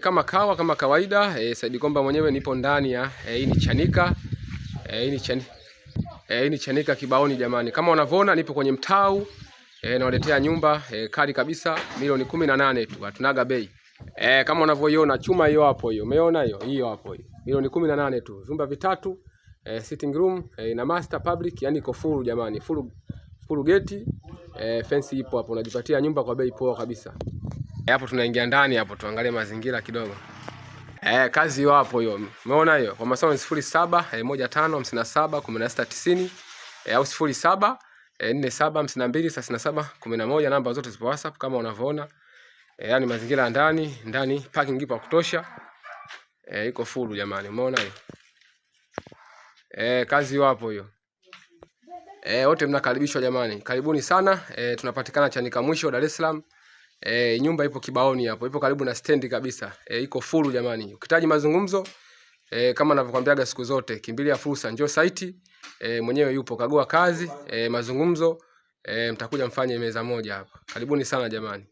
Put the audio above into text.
Kama kawa kama kawaida Saidi Komba mwenyewe nipo ndani ya hii ni Chanika hii ni Chanika Kibaoni jamani. Kama unavyoona nipo kwenye mtau nawaletea nyumba kali kabisa milioni 18 tu, hatunaga bei. Kama unavyoiona chuma hiyo hapo hiyo. Umeona hiyo? Hiyo hapo hiyo. Milioni 18 tu. Vyumba vitatu, sitting room, ina master public, yani iko full jamani. Full full gate, fence ipo hapo. Unajipatia nyumba kwa bei poa kabisa. Hapo tunaingia ndani hapo tuangalie mazingira kidogo. Kazi hiyo hapo hiyo. Umeona hiyo? Kwa masomo 07 15 57 16 90 au 07 47 52 37 11, namba zote zipo WhatsApp kama unavyoona. Yani mazingira ya ndani, ndani parking ipo ya kutosha. Iko full jamani. Umeona hiyo? Kazi hiyo hapo hiyo. Wote mnakaribishwa jamani. Karibuni sana. Tunapatikana Chanika Mwisho, Dar es Salaam. Nyumba ipo Kibaoni hapo, ipo karibu na stendi kabisa. Iko full jamani. Ukihitaji mazungumzo kama ninavyokuambiaga siku zote, kimbilia fursa, njoo site. Mwenyewe yupo, kagua kazi, mazungumzo, mtakuja mfanye meza moja hapa. Karibuni sana jamani.